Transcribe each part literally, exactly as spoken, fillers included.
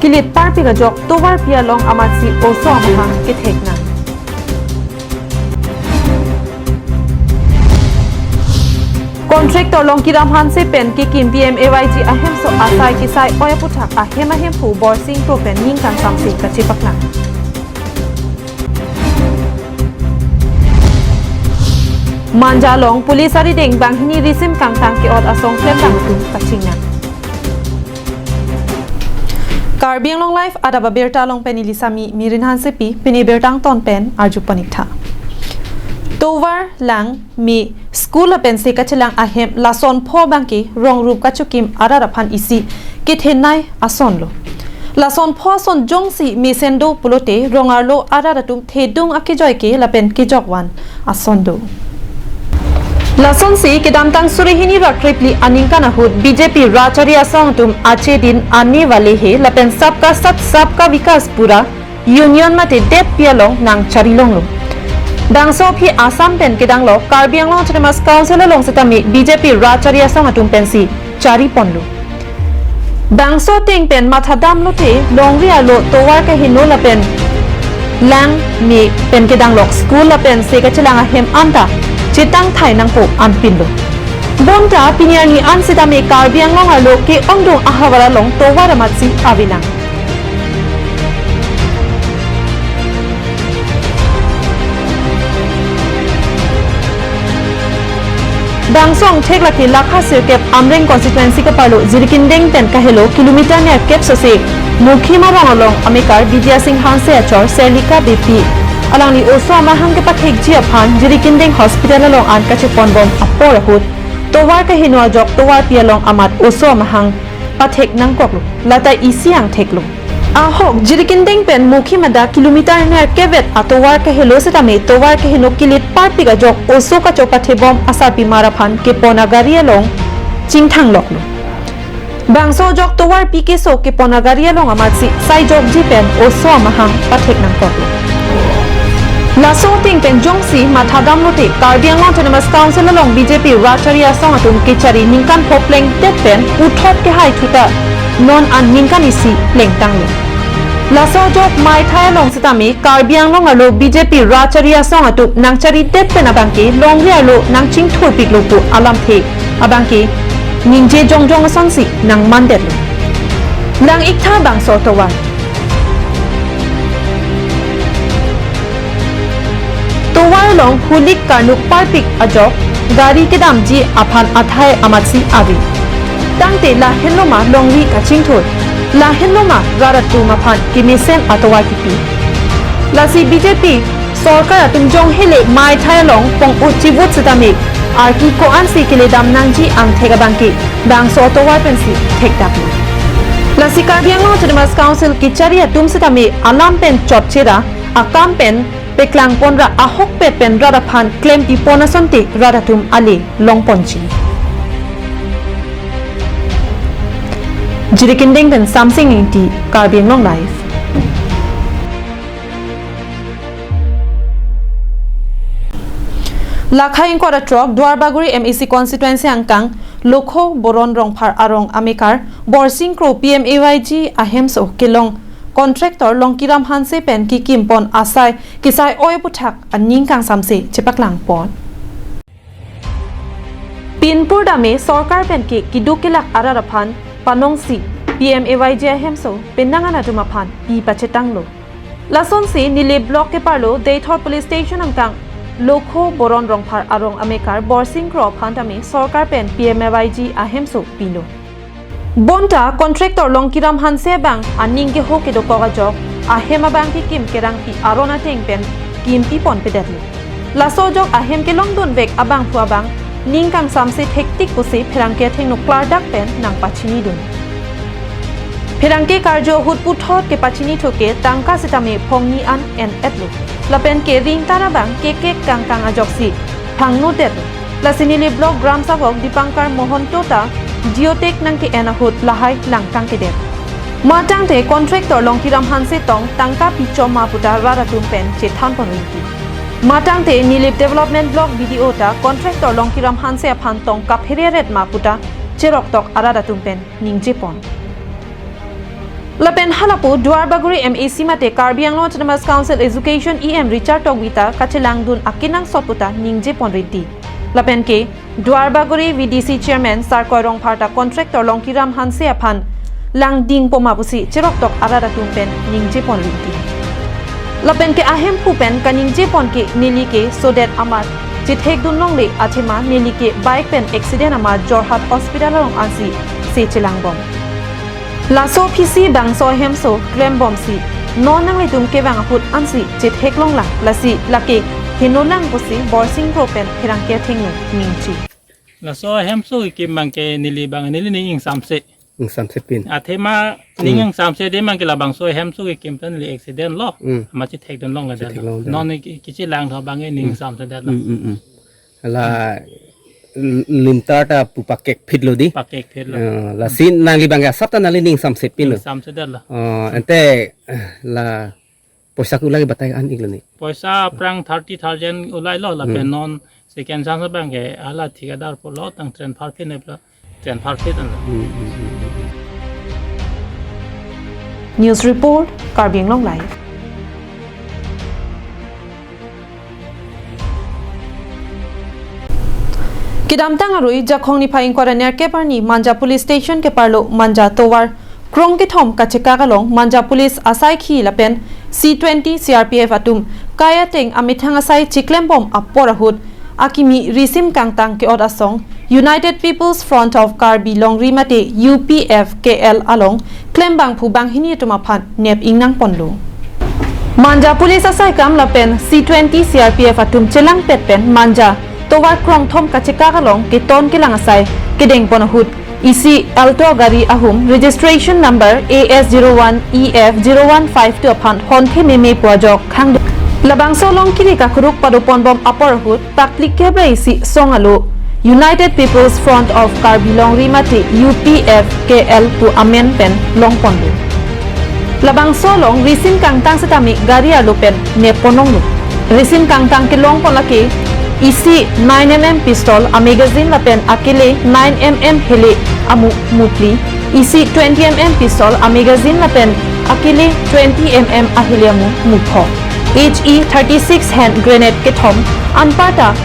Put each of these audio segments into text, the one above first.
Kilit parpik ajok tovarpi along amatsi oso amahang kethek nang. Contractor Longkiram Hanse pen kekim P M A Y G ahemso asai kisai oi aputhak ahem ahemphu Borsing Kro pen ning kangsamse kachepaklang. Manja along police arideng banghini risim kangtang ke-ot asong klemdang atum kachingnang. Karbi Anglong Live adap abirta along pen neli Sami Mirin Hansepi, pini birta angton pen arju pon ik tha. Tovar, lang, me, school lapen se kachelang ahem lason pho abangke rong rup kachokim arat aphan isi kethenei ason lo. Lason pho ason jongsi mesen do pulote rong arlo arat atum thedung akejoi ke lapen kejokvan ason do. Lasonsi kedamtang suri hini ra krepli aningkan ahut B J P rachari asong atum Achhe Din Aane Wale Hai lapen Sabka Saath Sabka Vikas Pura Union mate DEP pi along nangchari longlo. Bangso aphi Assam pen kedanglo Karbi Anglong Autonomous Council along setame B J P rachari asong atum pensi chari ponlo. Bangso ateng pen mathadam lote longri arlo tovar kaheno lapen lang, me pen kedang lok school lapen se kachelang ahem anta chetang thai nangpo anpinlo. Bonta pini arni an setame Karbi Anglong arlo ke-ongdung ahavar along tovar amatsi avelang. Bangso angthek lake lakha sirkep Amreng constituency kaparlo Jirikindeng pen kahelo kilometer nerkep sose Mukhima rong along amekar Bidya Sing Hanse achor Selika Beypi alangli oso amahang kepathekji aphan Jirikindeng hospital along an kacheponbom apor ahut tovar kaheno ajok tovarpi along amat oso amahang pathek nangkoklo, lata isi angtheklo. Ahok Jirikindeng pen Mukhima da kilometer nerkep vet atovar kahelo setame tovar kaheno kilit parpik ajok oso kachopathebom asarpimar aphan kepon agari along chingthang loklo. Bangso ajok tovarpi keso kepon agari along amatsi saijokji pen oso amahang pathek nangkoklo. Laso ateng pen jongsi mathadam lote Karbi Anglong Autonomous Council along B J P rachari asong atum kechari ningkan pho plengdet pen puthot kehai thuta non an ningkan isi plengtanglo. Laso ajok maithai along setame Karbi Anglong arlo B J P rachari asong atum nangcharidet pen abangke longri arlo nangchingthurpiklo pu alamthe abangke ningje jongjong asonsi nangmandetlo. Lang ik tha bangso tovar. Tovar along hulik karnuk parpik ajok gari kedamji aphan athai amatsi ave. Tangte lahenlo ma longri kachingthur, lahenlo ma rat atum aphan kemesen atovar kipi. Lasi B J P sorkar atum jong hele maithai along pong-o chivut setame arki ko-ansi keledam nangji angthek abangke bangso atovar pensi thekdaklo. Lasi Karbi Anglong Autonomous Council kechari atum setame alam pen chotchera, akam pen peklangponra, ahokpet pen rat aphan klempipon asonte rat atum ale longponji. Jirikindeng pen Samsing Ingti, Karbi Anglong Live. Lakha ingkoi ra throk Duarbagori M A C constituency angkang Lokho Boron Rongphar arong amekar Borsing Kro P M A Y G ahemso kelong contractor Longkiram Hanse pen kekimpon asai kisai oi aputhak aning kangsamse chepaklangpon. Pinpur dame sorkar penke keduk kelak arat aphan panongsi P M A Y G ahemso penang an atum aphan pi pachetanglo. Lasonsi Nilip block keparlo Deithor police station angkang Lokho Boron Rongphar arong amekar Borsing Kro aphan tame sorkar pen P M A Y G ahemso pilo. Bonta contractor Longkiram Hanse abang aning keho kedokok ajok ahem abang kekim kerangpi aron ateng pen kimpi ponpedetlo. Laso ajok ahem kelongdunvek abangphu abang ning kangsamse thektik pusi pherangke athengno klardak pen nangpachinidun. Pherangke karju ahut puthot kepachinithu ke tangka sitame phongni an en-etlo. Lapen ke ringtan abang kekek kangkang ajoksi phangnodetlo. Lasi Nilip block gram savok Dipankar Mohanto ta geotag nangke-en ahut lahai langkangkedet. Matangte contractor Longkiram Hanse tong tangka pichom ma puta rat atum pen chethanpon unti. Matangte Nilip Development Block B D O ta contractor Longkiram Hanse aphan tong kaphere ret ma puta cheroktok arat atum pen ningjepon. Lapen halapu Duar Bagori M A C mate Karbi Anglong Autonomous Council Education E M Richard Tokbi ta kachelangdun akenangsot puta ningje pon rinti. Lapen ke Duar Bagori V D C Chairman Sarkoi Rongphar ta contractor Longkiram Hanse aphan langding poma pusi cheroktok arat atum pen ningje pon rinti. Lapen ke ahemphu pen kaningje pon ke neli ke sodet amat chethekdun longle athema neli ke bike pen accident amat Jorhat Hospital along ansi se chelangbom. Laso aphisi bangso ahemso klembomsi non nanglitum kevang ahut ansi chetheklonglang, lasi lake henolang pusi Borsing Kro pen pherangke athengno ningje. Laso ahemso kekim abang ke neli abang neli ning ingsamse. Ingsamse pin. Athema ning Hmm. ingsamse de abang ke labangso ahemso kekim ta neli accident lo. Hmm. Amat chethekdun longle Chetheklong dan. Non ke kechelangthu abang ke ning Hmm. ingsamse dan lo. Hmm, hmm, hmm. La l- limtar ta pu pakek phit lo di. Pakek phit lo. Eh, lasi nangli abang ke asap ta nangli ning ingsamse pin lo. Ingsamse dan lo. Eh, ante eh, la poisa ke ulai batai an ik lo ni. Poisa aphrang thirty thousand ulai lo lapen Hmm. non second chance abang ke hala thikadar pulo tang transfer phit ne pulo transfer phit an lo. Hmm, hmm, hmm, hmm. News report, Karbi Anglong Live. Kedamtang arui Jakhong niphai ingkoi ra nerkep arni Manja Police Station keparlo Manja tovar krong kethom kachekak along Manja Police asaikhi lapen C twenty C R P F atum kai ateng amethang asai chiklembom apor ahut akimi risim kangtang ke-ot asong United People's Front of Karbi Longri mate U P F K L along klembangphu banghini atum aphan nep ingnang ponlo. Manja Police asaikam lapen C twenty C R P F atum chelangpet pen Manja tovar krongthom kachekak along keton kelang asai kedeng pon ahut isi Alto gari ahum registration number A S zero one E F zero one five two aphan honthe meme pu ajok khang. Labangso along kiri kakruk pado ponbom apor ahut paklik kebra isi song alo United People's Front of Karbi Longri mate U P F K L pu amen pen long ponlo. Labangso along risim kangtang setame gari arlo pen nep pon longlo. Risim kangtang kelong pon lake isi nine M M pistol a magazine lapen akele nine M M hele amu mupli, isi twenty M M pistol a magazine lapen akele twenty M M ahele amu mupho, H E thirty six hand grenade kethom, anparta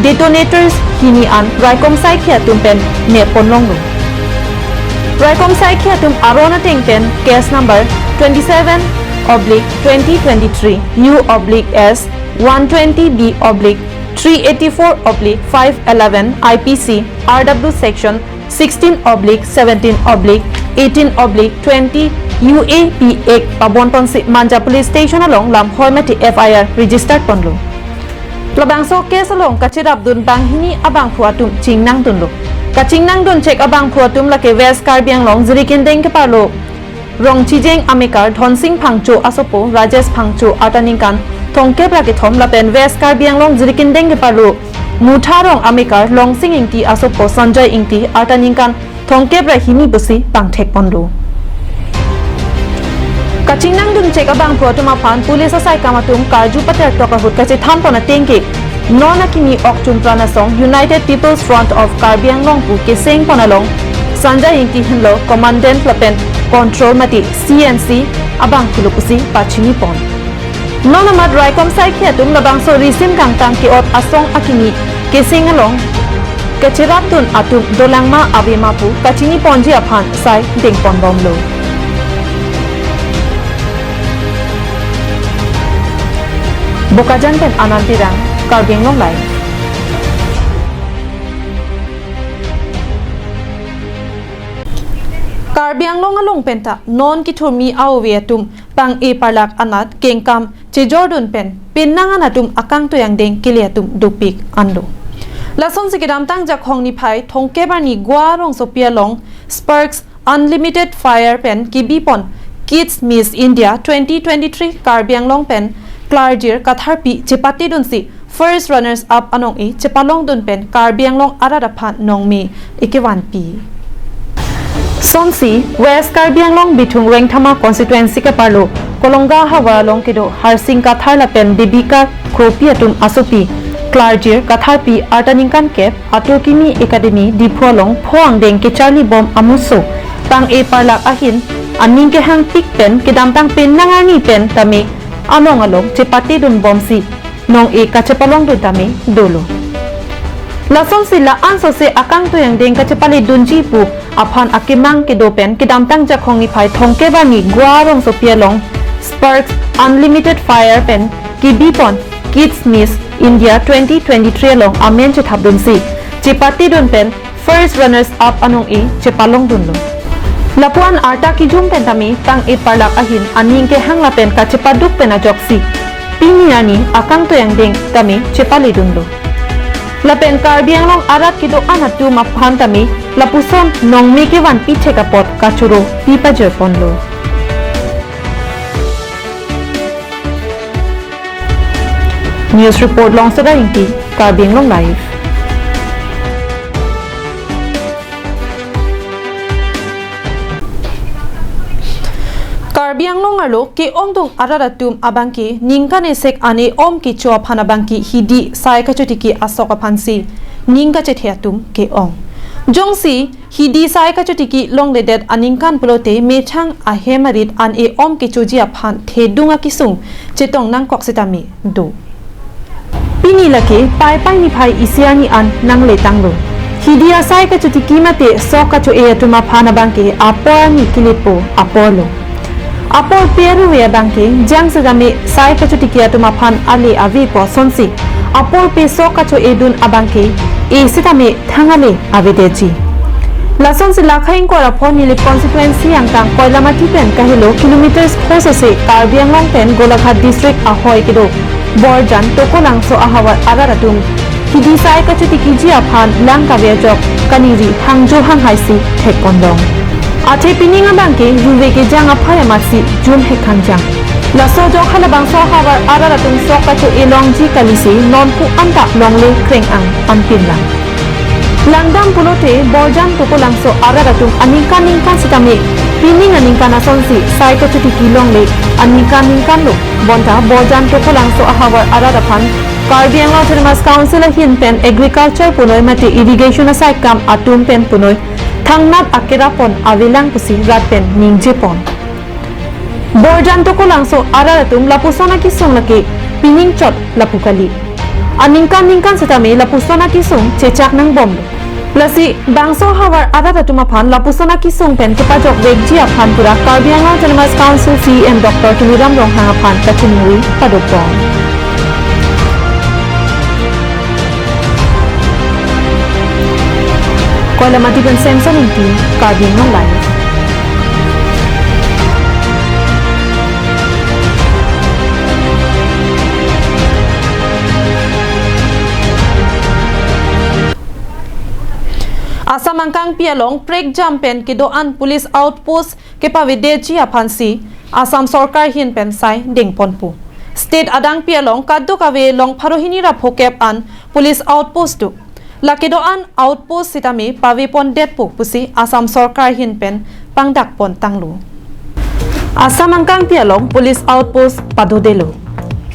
detonators hini an raikom saikhi atum pen nep pon longlo. Raikom saikhi atum aron ateng pen case number twenty seven oblique twenty twenty three U oblique S one twenty B oblique three eighty four oblique five eleven I P C R W section sixteen oblique seventeen oblique eighteen oblique twenty U A P Act pabon ponsi Manja Police Station along lamhoi mate F I R registered ponlo. Labangso case along kacherapdun banghini abangphu atum chingnangdunlo. Kachingnangdun chek abangphu atum lake West Karbi Anglong Jirikindeng keparlo Rongchijeng amekar Dhonsing Phangcho asopo Rajesh Phangcho arta ningkan thomkep ra kethom lapen West Karbi Anglong Jirikindeng keparlo Mutha Rong amekar Longsing Ingti asopo Sanjay Ingti arta ningkan thomkep ra hini pusi pangthek ponlo. Kachingnangdun chek abangphu atum aphan police asaikam atum karju patertok ahut kachethan pon ateng ke non akimi okchum pran asong United People's Front of Karbi Anglong pu keseng pon along Sanjay Ingti henlo commandant lapen control mate C N C abangphu lo pusi pachini pon. Non amat raikom saikhi atum labangso risim kangtang ke-ot asong akimi keseng along kacherapdun atum dolang ma ave ma pu kachini ponji aphan sai deng ponbomlo. Bokajan pen Anand Terang, Karbi Anglong Live. Karbi Anglong along penta non kithurmi a-ove atum pang-e parlak anat kengkam chejordun pen penang an atum akangtui angdeng kele atum dopik anlo. Lasonsi kedamtang Jakhong niphai thomkep arni Goa rongsopi along Sparks Unlimited Fire pen kebi pon Kids Miss India twenty twenty-three Karbi Anglong pen klarjir katharpi chepatedunsi first runners up anong-e chepalongdun pen Karbi Anglong arat aphan nongme ekevanpi. Sonsi West Karbi Anglong Bithung Rengthama constituency keparlo Kolonga havar along kedo Harsing Kathar lapen Devika Kropi atum asopi klarjir katharpi arta ningkan kep Atur Kimi Academy Diphu along pho angdeng kecharlibom amuso pang-e parlak ahin aning kehangpik pen kedamtang penang arni pen tame anong along chepatedun bomsi nong-e kachepalongdun tame dolo. Lasonsi la-an sose akangtui angdeng kachepaledunji pu aphan akemang kedo pen kedamtang Jakhong niphai thomkep arni Goa rongsopi along Sparks Unlimited Fire pen kebipon Kids Miss India twenty twenty-three along amen chethapdunsi chepatedun pen first runners up anong-e chepalongdunlo. Lapuan arta kijum pen tame tang-e parlak ahin aning kehang lapen kachepaduk pen ajoksi pini arni akangtui angdeng tame chepaledunlo. Lapen Karbi Anglong arat kedo-an atum aphan tame lapuson nongme kevanpi thek apot kachoro pipajirponlo. News report Longsoda Ingti, Karbi Anglong Live. Karbi Anglong arlo ke-ongdung arat atum abangke ningkan esek an e-om kecho aphan abangke hidi sai kachotiki asok aphansi ning kachethe atum ke-ong. Jongsi hidi sai kachotiki longledet aningkan pulote methang ahem arit an e-om kechoji aphan thedung akesung chetong nangkok sitame do. Pini lake Paipai niphai isi arni an nangletanglo. Hidi asai kachotiki mate sok kacho-e atum aphan abangke apor arni kilitpo aporlo. Apor pe aruve abangke jang sitame sai kachotiki atum aphan ale avepo asonsi apor pe sok kacho-edun abangke e sitame thang ale avedetji. Lasonsi Lakha ingkoi ra pho Nilip constituency angkang Koilamati pen kahelo kilometers kho sose Karbi Anglong pen Golaghat district ahoi kedo Borjan Tokolangso ahavar arat atum hidi sai kachotikiji aphan lang kave ajok kaningri hangjo hanghaisi thekponlong. Athe pining abangke ruve kejang aphai amatsi jun hek khangjang. Laso ajok halabangso ahavar arat atum sok kacho-e longji kalisi nonpu anta longle kreng-ang anpinlang. Langdam pulote Borjan Tokolangso arat atum aningkan ningkan sitame pining aningkan asonsi sai kachotiki longle aningkan ningkanlo. Bonta Borjan Tokolangso ahavar arat aphan Karbi Anglong Autonomous Council ahin pen agriculture punoi mate irrigation asai kam atum pen punoi thangnat akerapon avelang pusi rat pen ningjepon. Borjan Tokolangso arat atum lapuson akesung lake pining chot lapu kali. Aningkan ningkan sitame lapuson akesung chechak nangbomlo. Lasi bangso ahavar arat atum aphan lapuson akesung pen kepajok vekji aphan pura Karbi Anglong Autonomous Council C E M Doctor Tuliram Ronghang aphan kachiningri padopon. Koilamati pen Samson Ingti, Karbi Anglong Live. Assam angkangpi along prekjam pen kedo-an police outpost kepavedetji aphansi Assam sorkar ahin pen sai dengponpo. State adangpi along kadokave long pharo hini ra phokep an police outpost do. La kedo-an outpost sitame pavepondetpo pusi Assam sorkar ahin pen pangdakpontanglo. Assam angkangpi along police outpost padodelo.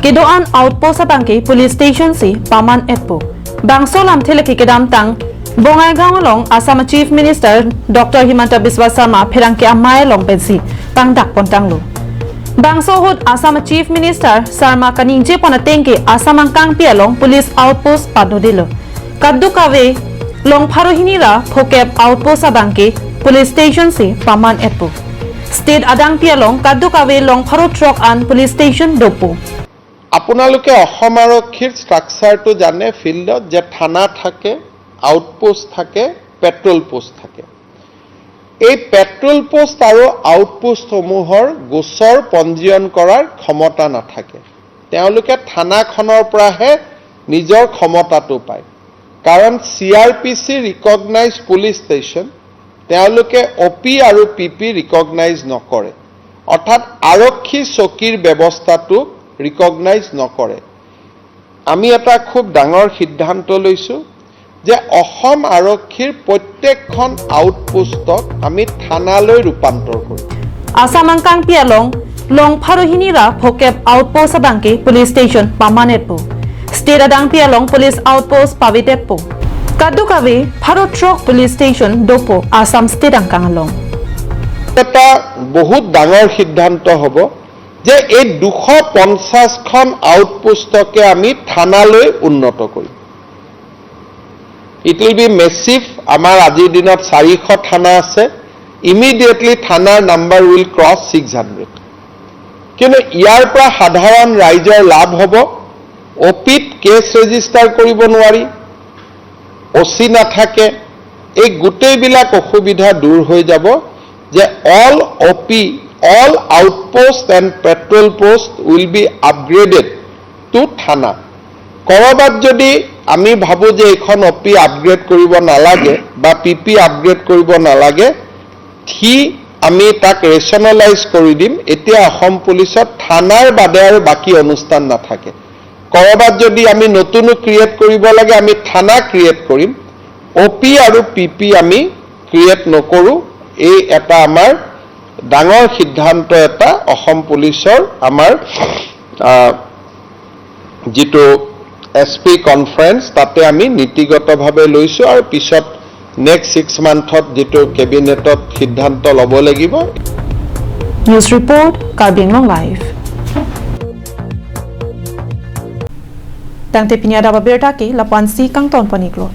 Kedo-an outpost abangke police station si paman-etpo. Bangso lamthe lake kedamtang Bongaigaon along Assam Chief Minister Doctor Himanta Biswa Sarma pherangke amei along pensi pangdakpontanglo. Bangso ahut Assam Chief Minister Sarma kaningjepon atengke Assam angkangpi along police outpost padodelo. Kadokave long pharo hini ra phokep outpost abangke police station si paman-etpo. State adangpi along kadokave long pharo throk an police station dopo. আপোনালোকে অসম আৰক্ষীৰ ষ্ট্ৰাকচাৰটো জানে, ফিল্ডত যে থানা থাকে, আউটপোষ্ট থাকে, petrol post থাকে। এই পেট্ৰল পোষ্ট আৰু আউটপোষ্টসমূহৰ গোচৰ পঞ্জীয়ন কৰাৰ ক্ষমতা নাথাকে। তেওঁলোকে থানাখনৰ পৰাহে নিজৰ ক্ষমতাটো পায়। কাৰণ C R P C recognise police station, তেওঁলোকে অ' পি আৰু পি পি ৰিকগনাইজ নকৰে, অৰ্থাৎ আৰক্ষী চকীৰ ব্যৱস্থাটো ৰিকগনাইজ নকৰে। আমি এটা খুব ডাঙৰ সিদ্ধান্ত লৈছোঁ যে অসম আৰক্ষীৰ প্ৰত্যেকখন আউটপোষ্টক আমি থানালৈ ৰূপান্তৰ কৰিম। Assam angkangpi along long pharo hini ra phokep outpost abangke police station paman-etpo. State adangpi along police outpost pavedetpo. Kadokave pharo throk police station dopo Assam state angkang along. এটা বহুত ডাঙৰ সিদ্ধান্ত হ'ব যে এই দুশ পঞ্চাশখন আউটপোষ্টকে আমি থানালৈ উন্নত কৰিম। It will be massive। আমাৰ আজিৰ দিনত চাৰিশ থানা আছে। Immediately থানাৰ number will cross six hundred. কিন্তু ইয়াৰ পৰা সাধাৰণ ৰাইজৰ লাভ হ'ব। অ' পিত কেছ ৰেজিষ্টাৰ কৰিব নোৱাৰি, অ' চি নাথাকে। এই গোটেইবিলাক অসুবিধা দূৰ হৈ যাব যে all O P, all outpost and patrol post will be upgraded to থানা। ক'ৰবাত যদি আমি ভাবোঁ যে এইখন অ' পি আপগ্ৰেড কৰিব নালাগে বা পি পি আপগ্ৰেড কৰিব নালাগে, সি আমি তাক ৰেচনেলাইজ কৰি দিম। এতিয়া অসম পুলিচত থানাৰ বাদে আৰু বাকী অনুষ্ঠান নাথাকে। ক'ৰবাত যদি আমি নতুনো ক্ৰিয়েট কৰিব লাগে, আমি থানা ক্ৰিয়েট কৰিম, অ' পি আৰু পি পি আমি ক্ৰিয়েট নকৰোঁ। এই এটা আমাৰ ডাঙৰ সিদ্ধান্ত এটা অসম পুলিচৰ আমাৰ, আহ, যিটো এছ পি কনফাৰেন্স, তাতে আমি নীতিগতভাৱে লৈছোঁ আৰু পিছত নেক্সট ছিক্স মান্থত যিটো কেবিনেটত সিদ্ধান্ত ল'ব লাগিব। News report, Karbi Anglong Live. Tangte pini adap abirta ke lapu-ansi kangton pon-iklo.